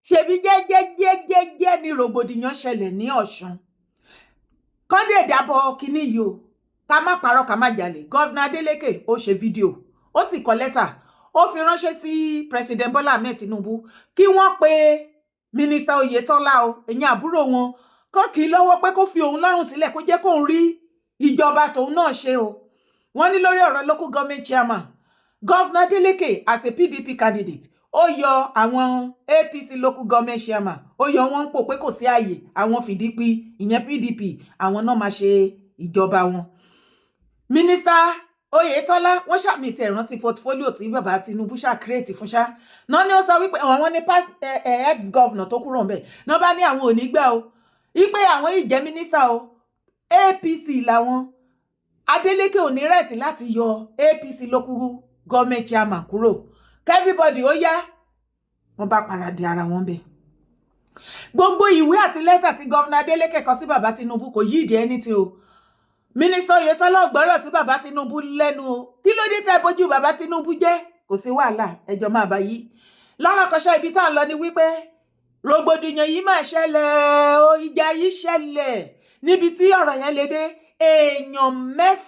Ṣebí jẹ́jẹ́jẹ́jẹ́ ni rògbòdìyàn ṣẹlẹ̀ ní Ọ̀ṣun. Kọ́ndé dàbọ̀ kínní yìí o, ká má parọ́, ká má jalè. Governor Adeleke ó ṣe fídíò, ó sì kọ lẹ́tà, ó fi ránṣẹ́ sí President Bola Ahmed Tinubu kí wọ́n pe Minister Oyetola o, ìyẹn àbúrò wọn, kó kì í lọ́wọ́ pé kó fi òun lọ́rùn sílẹ̀, kó jẹ́ kóun rí ìjọba tòun náà ṣe o. Wọ́n ní lórí ọ̀rọ̀ local government chairman, Governor Adeleke as a PDP candidate, ó yọ àwọn APC local government chairman, ó yọ wọ́n pò pé kò sí ààyè àwọn fìdípì, ìyẹn PDP, àwọn náà máa ṣe ìjọba wọn. Minister Oyetola, wọ́n ṣàmì tẹ̀ rántí portfolio tí bàbá Tinubu ṣá create fún ṣá náà ni. Ó sọ wípé àwọn ní past ex governor tó kúrò ńbẹ̀ náà bá ní àwọn ò ní gbà o, wípé àwọn yìí jẹ́ mínísítà o, APC làwọn. Adeleke ò ní right láti yọ APC local government chairman kúrò. Everybody ó yá, wọ́n bá paradì ara wọn bẹ́ẹ̀. Gbogbo ìwé àti lẹ́tà tí Governor Adeleke kọ sí bàbá Tinubu kò yí ìdí ẹni tí o. Mínísítà Oyetola gbọ́rọ̀ sí bàbá Tinubu lẹ́nu o. Kí ló dé tẹ́ bójú bàbá Tinubu jẹ́? Kò sí wàhálà, ẹjọ́ máa bá yí lọ́rọ̀ kọ́ṣẹ́. Ibi tá à ń lọ ni wípé rògbòdìyàn yìí máa ṣẹlẹ̀ o. Ìjà yìí ṣẹlẹ̀ níbi tí ọ̀rọ̀ yẹn lè dé, èèyàn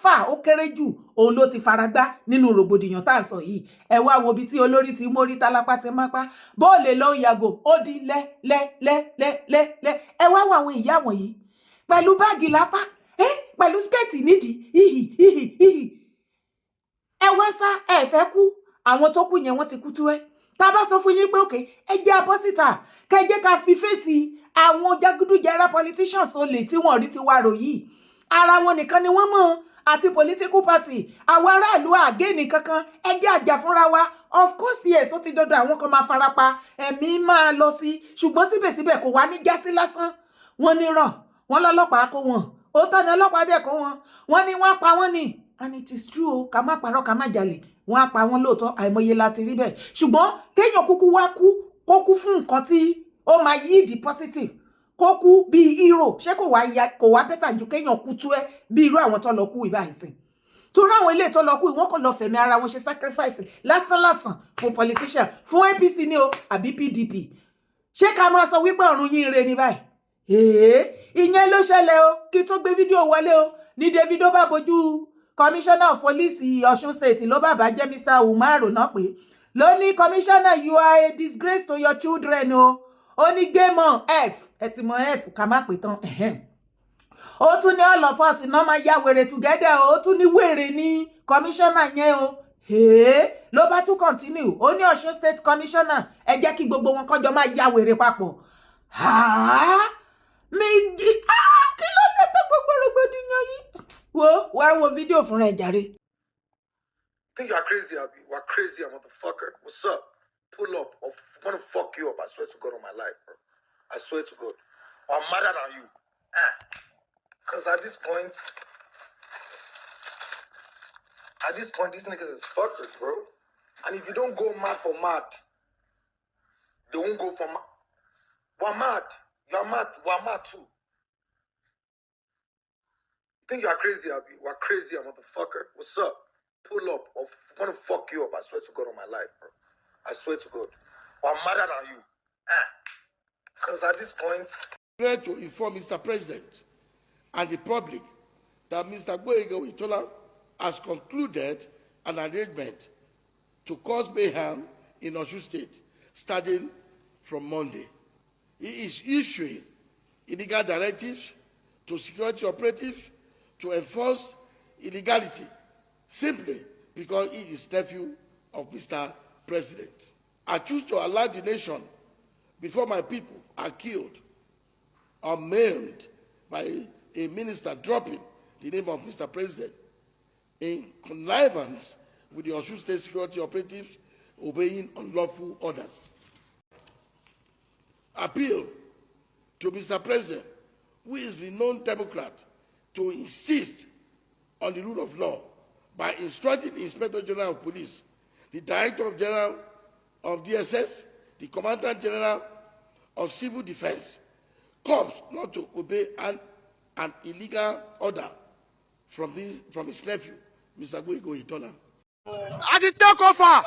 6 ó kéré jù òun ló ti faragbá nínú rògbòdìyàn tá à ń sọ yìí. Ẹ wá wo ibi tí olórí ti mórí, tálápá ti mápá, bóòlè ló ń yàgò, ó di lẹ́ lẹ́ lẹ́ lẹ́ lẹ́ lẹ́. Ẹ wá wo àwọn ìyá wọ̀nyí pẹ̀lú báàgì lápá, pẹ̀lú skirt nídìí, hìhì hìhì hìhì. Ẹ wá sá, ẹ fẹ́ kú. Àwọn tó kú yẹn, wọ́n ti kú tú. Ẹ tá a bá sọ fún yín pé òkè, ẹ jẹ́ abọ́ síta, kẹ́ ẹ jẹ́ ká fi fèsì àwọn jẹgúdújẹrá politicians olè tí wọ́n rí ti wá rò yìí, ara wọn nìkan ni wọ́n mọ̀ àti political party. Àwọn aráàlú àgéènì kankan. Ẹ jẹ́ àjà fúnra wa. Of course, yes, ó ti dandan, àwọn kan máa farapa, ẹ̀mí máa lọ sí, ṣùgbọ́n síbẹ̀síbẹ̀ kò wá ní jásí lásán. Wọ́n ní rọ̀ wọ́n lọ́lọ́pàá kó wọn. Òótọ́ ni, ọlọ́pàá dẹ̀ kó wọn. Wọ́n ní wọ́n pa wọ́n ni, and it is true o. Ká má parọ́, ká má jalè, wọ́n á pa wọ́n lóòótọ́. Àìmọye la ti rí bẹ́ẹ̀, ṣùgbọ́n kéèyàn kúkú wá kú, kó kú fún nǹkan tí ó máa yí ìdí positive, kó kú bíi hero, ṣé kò wá ya, kò wá better ju kéèyàn kú tú ẹ bí irú àwọn tó lọ kú ìbáyìí sìn? Torí àwọn ilé tó lọ kú, wọ́n kàn lọ fẹ̀mí ara wọn ṣe sacrifice lásánlàsàn fún politician, fún APC ní o àbí PDP. Ṣé ká máa sọ wípé ọ̀run yín re ní báyìí? Èé, ìyẹn ló ṣẹlẹ̀ o. Kí tó gbé fídíò wọlé o ní Davido bá bójú commissioner of police Ọ̀ṣun State ló bàbá jẹ́, Mr Umaru náà pé ló ní, "Commissioner, you are a disgrace to your children" o. Ó ní game on f, ẹ ti mọ f, ká má pè tán. Ó tún ní all of us náà máa ya wèrè together o. Ó tún ní wèrè ní commissioner yẹn o. Ló bá tún continue, ó ní Ọ̀ṣun State commissioner, ẹ jẹ́ kí gbogbo wọn kọjọ máa ya wèrè papọ̀. Méjì, kí ló lè tó gbogbo rògbòdìyàn yìí? Wo, wá wo fídíò fúnra ẹ jàre. Think you are crazy, àbí? You are crazy, motherfucker. What's up? Pull up. I'm gonna fuck you up. I swear to God on my life, bro. I swear to God. I'm madder than you. Ah. Cause at this point, these niggas is fuckers, bro. And if you don't go mad for mad, they won't go for mad. We're mad. You're mad. We're mad too. Think you are crazy, àbí? You are crazy, motherfucker. What's up? Pull up. I'm gonna fuck you up. I swear to God on my life, bro. I swear to God. I'm madder than you. Ah. Cause at this point, to inform Mr. President and the public that Mr. Gboyega Oyetola has concluded an arrangement to cause mayhem in Osun State starting from Monday. He is issuing illegal directives to security operatives to enforce illegality simply because he is nephew of Mr. President. I choose to alert the nation before my people are killed or maimed by a minister dropping the name of Mr. President in connivance with the Osun State security operatives obeying unlawful orders. Appeal to Mr. President, who is renowned Democrat, to insist on the rule of law by instructing the Inspector General of Police, the Director General of DSS, the Commandant General of Civil Defense, Corps not to obey an illegal order from his nephew, Mr. Gboyega Oyetola. A ti take over.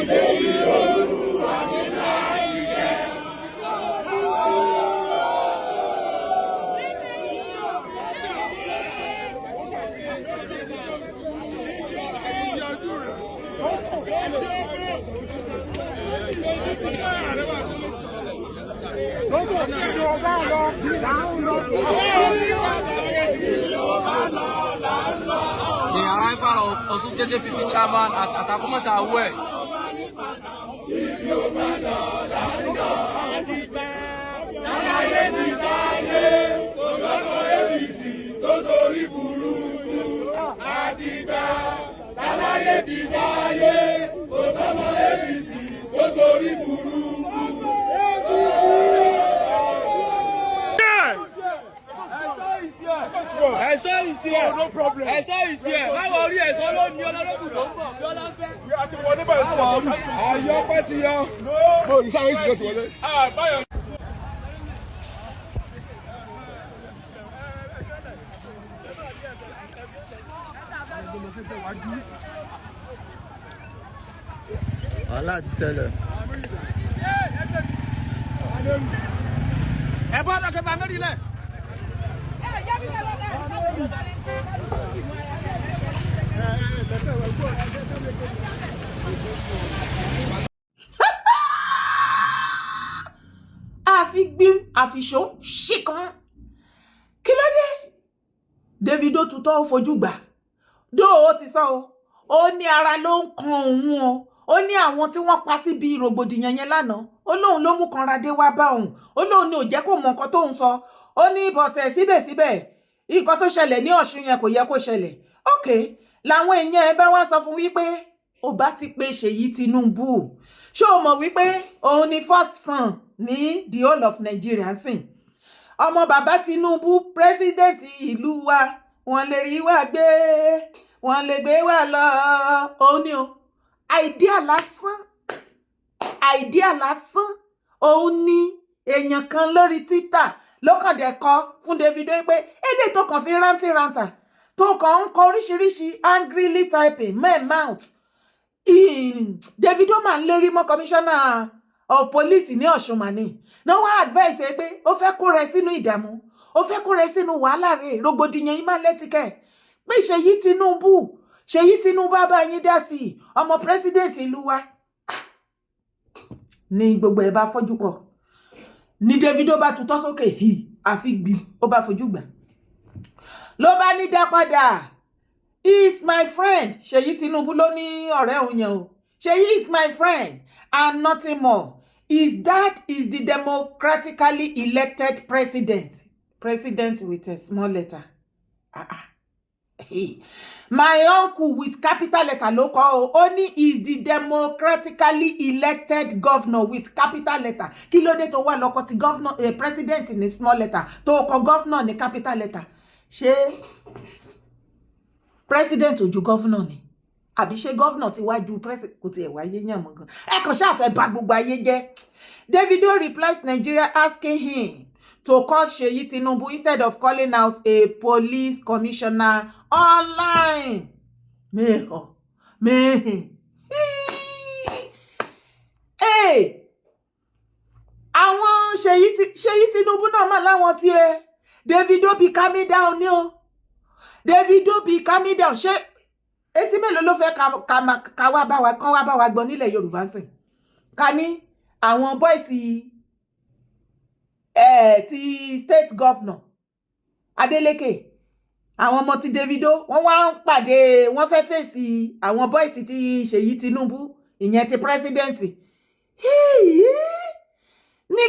Ìlérí Olúwa ní láti ṣẹ. The arrival of Osun State APC chairman at Atakumosa West. Láyé ti dáyé, kò sọ́mọ APC tó sorí burúkú. Àti gbà, láyé ti dáyé, kò sọ́mọ APC tó sorí burúkú. Ẹ̀ṣọ́ ìṣe ẹ̀. No problem. Ẹ̀ṣọ́ ìṣe ẹ̀. Báwo rí ẹ̀ṣọ́ ló ní ọlọ́rẹ́bù tó ń bọ̀ bí ọlá ń fẹ́. A ti wọlé báyìí fún ọkọ. Ayọ̀ pẹ́ ti yọ. Mo ní sáré sí ló ti wọlé. Wàhálà ti ṣẹlẹ̀. Ẹ bọ́ ọ̀dọ̀ kẹfà mẹ́rin lẹ̀. Àfi gbim àfiṣó ṣìkan. Kí ló dé? Davido tutọ́, ó fojú gbà dó. Ó ti sọ o, ó ní ara ló ń kan òun o. Ó ní àwọn tí wọ́n pa síbi rògbòdìyàn yẹn lánàá, ó lóun ló mú kanra dé wá bá òun. Ó lóun ní ò jẹ́ kó mọ nǹkan tóun sọ. Ó ní bọ̀tẹ̀ síbẹ̀síbẹ̀, nǹkan tó ṣẹlẹ̀ ní Ọ̀ṣun yẹn kò yẹ kó ṣẹlẹ̀. Ok, làwọn èèyàn ẹ bá wá sọ fún wípé ó bá ti pe Ṣèyí Tinubu, ṣé o mọ̀ wípé òun ni first son ní the whole of Nigeria sìn? Ọmọ bàbá Tinubu, president ìlú wa, wọ́n lè rí wa gbé, wọ́n lè gbé wa lọ. Òun ni o. Idea lásán, idea lásán. Òun ni èèyàn kan lórí Twitter ló kàn dẹ̀ kọ fún Davido pé eléyìí tó kàn fi rántí rántà, tó kàn ń kọ oríṣiríṣi angrily typing men mouth. Davido máa ń lérí mọ́ commissioner of police ní Ọ̀ṣun mani náà. Wá advice ẹ pé ó fẹ́ kó rẹ sínú ìdààmú, ó fẹ́ kó rẹ sínú wàhálà rẹ̀, rògbòdìyàn yìí máa lẹ́tìkẹ́ pé Ṣèyí Tinubu, Ṣèyí Tinubu á bá yín dá sí i, ọmọ president ìlú wa ní. Gbogbo ẹ̀ bá fọ́jú pọ̀ ní Davido bá tutọ́ sókè hì, àfi gbì ó bá fojú gbà, ló bá ní dá padà. "He is my friend." Ṣèyí Tinubu ló ní ọ̀rẹ́ òun yẹn o. "Ṣèyí is my friend and nothing more. His dad is the democratically elected president." President with a small letter. Ah, ah. Hey. My uncle with capital letter ló kọ o. Ó ní is the democratically elected governor with capital letter. Kí ló dé tó wà lọ́kọ ti governor, president ní small letter, tó kọ governor ní capital letter? Ṣé president ò ju governor ni, àbí ṣé governor ti wá ju president? Kò tiẹ̀ wáyé yàn mọ́ gan. Ẹ kàn ṣáà fẹ́ bà gbogbo ayé jẹ́. Davido replies Nigeria asking him to call Seyi Tinubu instead of calling out a police commissioner online. Mẹ́họ̀ mẹ́hìn. Hey! Àwọn Ṣèyí Tinubu náà mà láwọn tiẹ̀. Davido be calming down ni o. Davido be calming down. Ṣé etí mélòó ló fẹ́ ká wá bá wa kán wá bá wa gbọ́ nílẹ̀ Yorùbá sìn? Ká ní àwọn boys ti state governor Adeleke, àwọn ọmọ ti Davido, wọ́n wá ń pàdé, wọ́n fẹ́ fèsì àwọn boys ti Ṣèyí Tinubu, ìyẹn ti president ní.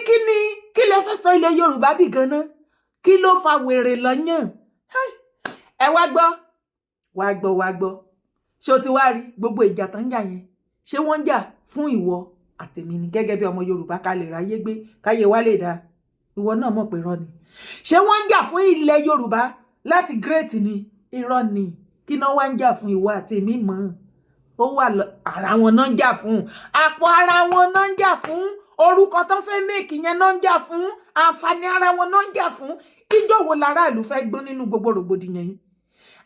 Kí ni kí lẹ fẹ́ sọ ilẹ̀ Yorùbá dì ganan? Kí ló fa wèrè lọ́yàn? Ẹ wá gbọ́, wá gbọ́, wá gbọ́. Ṣé o ti wá rí gbogbo ìjà tó ń jà yẹn? Ṣé wọ́n ń jà fún ìwọ àtèmi ni gẹ́gẹ́ bí ọmọ Yorùbá, ká lè ráyé gbé, káyé wá lè dáa? Ìwọ náà mọ̀ pé irọ́ ni. Ṣé wọ́n ń jà fún ilẹ̀ Yorùbá láti great ni? Irọ́ ni. Kí náà wá ń jà fún? Ìwọ àti èmi mọ̀, ó wà ara wọn náà ń jà fún, àpò ara wọn náà ń jà fún, orúkọ tó fẹ́ make yẹn náà ń jà fún, àǹfààní ara wọn náà ń jà fún. Ìjọ wo làráàlú fẹ́ gbọ́n nínú gbogbo rògbòdìyàn yìí?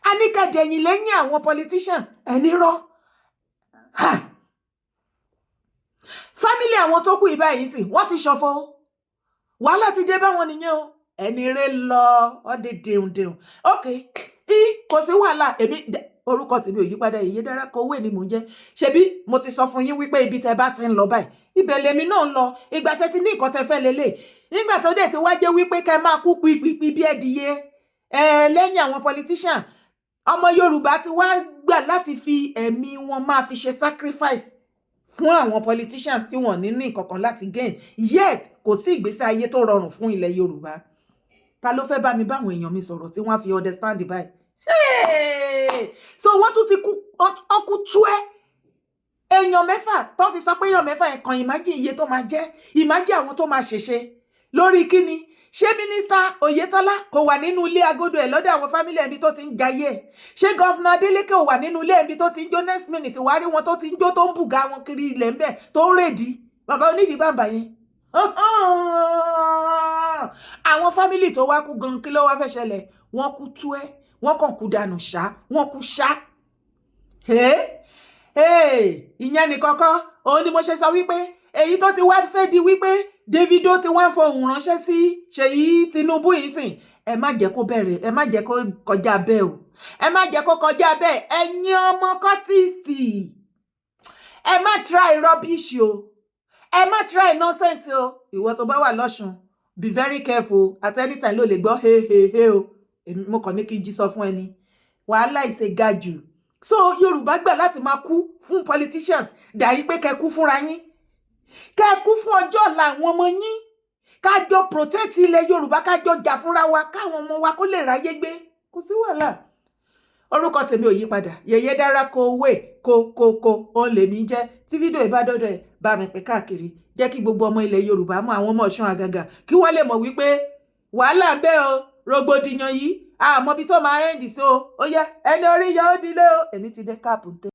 A ní ká dẹ̀yìn lẹ́yìn àwọn politicians, ẹni rọ́. Family àwọn tó kù yìí báyìí sì wọ́n ti ṣọ̀fọ̀ o. Wàhálà ti dé báwọn nìyẹn o. Ẹni rẹ lọ ọdẹ dẹ̀hùndẹ̀hùn. Ok, í kò sí wàhálà. Èmi orúkọ tèmi ò yípadà, Yèyé Dára Kowé ni mò ń jẹ́. Ṣebí mo ti sọ fún yín wípé ibi tẹ́ bá ti ń lọ báyìí, ibẹ̀ lèmi náà ń lọ. Ìgbà tẹ́ ti ní nǹkan tẹ́ fẹ́ lélẹ̀, nígbà tó dẹ̀ ti wá jẹ́ wípé kẹ́ máa kú pipipi bí ẹdìyẹ ẹ lẹ́yìn àwọn politician, ọmọ Yorùbá ti wá gbà láti fi ẹ̀mí wọn máa fi ṣe sacrifice fún àwọn politicians tí wọ́n ní ní nǹkan kan láti gain, yet kò sí ìgbésí ayé tó rọrùn fún ilẹ̀ Yorùbá. Ta ló fẹ́ bá mi báwọn èèyàn mi sọ̀rọ̀ tí wọ́n á fi understand báyìí? Hey! So wọ́n tún ti kú ọkú tú ẹ́ èèyàn 6 tó fi sọ pé èèyàn 6 yẹn kan. Imagine iye tó máa jẹ́, imagine àwọn tó máa ṣèṣe lórí kíni. Ṣé Minister Oyetola kò wà nínú ilé agodo ẹ̀ lọ́dọ̀ àwọn family ẹbí tó ti ń jayé ẹ̀? Ṣé Governor Adeleke ò wà nínú ilé ẹbí tó ti ń jó? Next minute, wàá rí wọn tó ti ń jó, tó ń bùgá wọn kiri ilẹ̀ ńbẹ̀, tó ń rèdí bàbá onídìí bàbá yẹn. Àwọn family tó wá kú gan, kí ló wá fẹ́ ṣẹlẹ̀? Wọ́n kú tú ẹ́, wọ́n kàn kú dànù ṣá, wọ́n kú ṣá. Ìyẹn nìkan kọ́. Òun ni mo ṣe sọ wípé èyí tó ti wá fẹ́ di wípé Davido ti wá ń fohùn ránṣẹ́ sí Ṣèyí Tinubu yìí sìn, ẹ má jẹ́ kó bẹ̀rẹ̀, ẹ má jẹ́ kó kọjá bẹ́ẹ̀ o, ẹ má jẹ́ kó kọjá bẹ́ẹ̀. Ẹ̀yin ọmọ cultist, ẹ má try rubbish o, ẹ má try nonsense o. Ìwọ tó bá wà lọ́sùn, be very careful. At any time ló lè gbọ́ he he he o. Èmi mo kàn ní kí n jí sọ fún ẹni wàhálà ìṣe ga jù. So Yorùbá gbà láti máa kú fún politicians dàí pé kẹ́ kú fúnra yín, kẹ́ kú fún ọjọ́ ọ̀la àwọn ọmọ yín, ká jọ protect ilẹ̀ Yorùbá, ká jọ jà fúnra wa, káwọn ọmọ wa kó lè ráyé gbé. Kò sí wàhálà. Orúkọ tèmi ò yí padà, Yèyé Dára Kowé kó kó kó òun lèmi jẹ́. Tí fídíò ìbádọ́dọ̀ ẹ̀ bá mi pín káàkiri, jẹ́ kí gbogbo ọmọ ilẹ̀ Yorùbá mọ̀, àwọn ọmọ Ọ̀ṣun àgàgà, kí wọ́n lè mọ̀ wípé wàhálà ń bẹ o. Rògbòdìyàn yìí, àmọ́ bí tó máa end sí o. Ó yá, ẹni orí yọ ó dilé o. Èmi ti dé káàpù ń tẹ́.